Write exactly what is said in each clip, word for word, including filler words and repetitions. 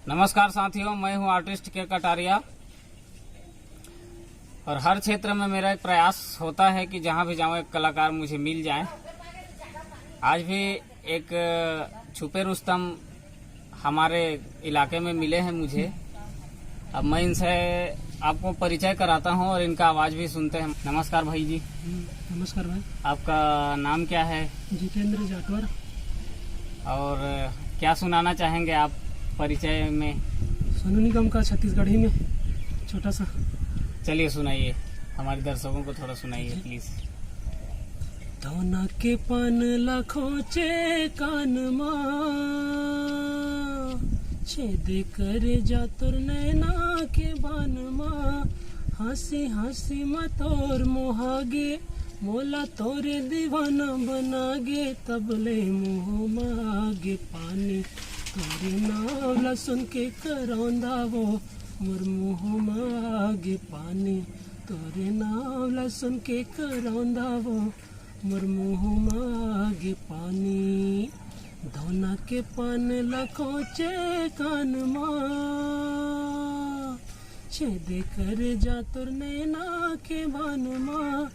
नमस्कार साथियों, मैं हूं आर्टिस्ट के कटारिया और हर क्षेत्र में मेरा एक प्रयास होता है कि जहां भी जाऊं एक कलाकार मुझे मिल जाए। आज भी एक छुपे रुस्तम हमारे इलाके में मिले हैं मुझे। अब मैं इनसे आपको परिचय कराता हूं और इनका आवाज़ भी सुनते हैं। नमस्कार भाई जी। नमस्कार भाई। आपका नाम क्या है? जितेंद्र जाटवर। और क्या सुनाना चाहेंगे आप परिचय में? सोनू निगम का छत्तीसगढ़ी में छोटा सा। चलिए सुनाइए, हमारे दर्शकों को थोड़ा सुनाइए प्लीज। धौना के पान ला खोचे कान मा, छेदे करे जा तोर नैना के बान मा। हंसी हंसी म तोर मोहागे, मोला तोरे दीवाना बनागे। तबले मुंह मागे पानी, तोरे नाव ला सुन के करौंदा वो। मोर मुंह मागे पानी, तोरे नाव ला सुन के करौंदा वो। मोर मुंह मागे पानी, धौना के पान ला खोचे कान मा। छेदे करे जा तोर नैना के बान मा।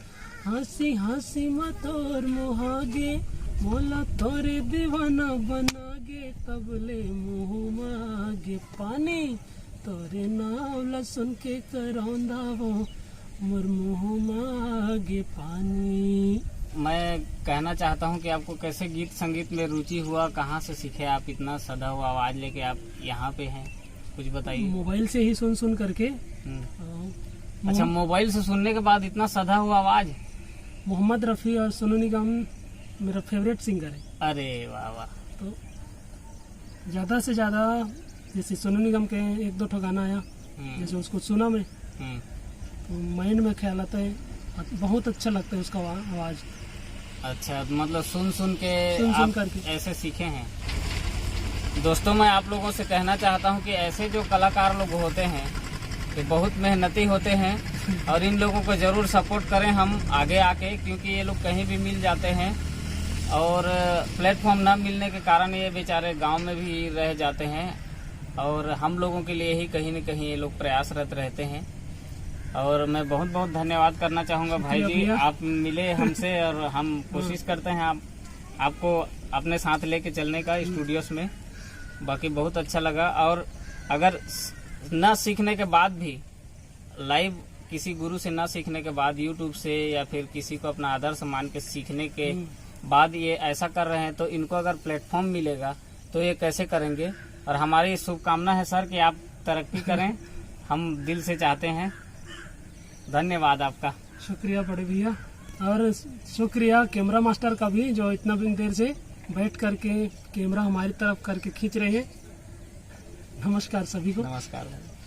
हंसी हंसी म तोर मोहागे, मोला तोरे दीवाना बनागे। तबले मुंह मागे पानी, तोरे नाव ला सुन के करौंदा वो। मोर मुंह मागे पानी। मैं कहना चाहता हूँ कि आपको कैसे गीत संगीत में रुचि हुआ, कहाँ से सीखे आप इतना सधा हुआ आवाज़ लेके आप यहाँ पे हैं, कुछ बताइए। मोबाइल से ही सुन सुन करके। हम्म। अ, अच्छा, मोह- मोबाइल से सुनने के बाद इतना सधा हुआ आवाज़? मोहम्मद रफ़ी और सोनू निगम मेरा फेवरेट सिंगर है। अरे वाह वाह। तो ज़्यादा से ज़्यादा जैसे सोनू निगम के एक दो ठो गाना आया, हम्म। जैसे उसको सुना मैं, हम्म। तो माइंड में ख्याल आता है, बहुत अच्छा लगता है उसका आवा-, आवाज़। अच्छा, मतलब सुन सुन के सुन सुन आप करके। ऐसे सीखे हैं। दोस्तों, मैं आप लोगों से कहना चाहता हूँ कि ऐसे जो कलाकार लोग होते हैं, ये बहुत मेहनती होते हैं और इन लोगों को ज़रूर सपोर्ट करें हम आगे आके, क्योंकि ये लोग कहीं भी मिल जाते हैं और प्लेटफॉर्म ना मिलने के कारण ये बेचारे गांव में भी रह जाते हैं और हम लोगों के लिए ही कहीं न कहीं ये लोग प्रयासरत रहते हैं। और मैं बहुत बहुत धन्यवाद करना चाहूँगा भाई शुक्रिया जी, भैया। आप मिले हमसे और हम कोशिश करते हैं आप, आपको अपने साथ लेके चलने का स्टूडियोज में। बाकी बहुत अच्छा लगा। और अगर स-, ना सीखने के बाद भी, लाइव किसी गुरु से ना सीखने के बाद, यूट्यूब से या फिर किसी को अपना आदर्श मान के सीखने के हम्म। बाद ये ऐसा कर रहे हैं, तो इनको अगर प्लेटफॉर्म मिलेगा तो ये कैसे करेंगे? और हमारी शुभकामना है सर कि आप तरक्की करें, हम दिल से चाहते हैं। धन्यवाद आपका। शुक्रिया बड़े भैया, और शुक्रिया कैमरा मास्टर का भी, जो इतना दिन देर से बैठ करके कैमरा हमारी तरफ करके खींच रहे हैं। नमस्कार सभी को। नमस्कार भाई।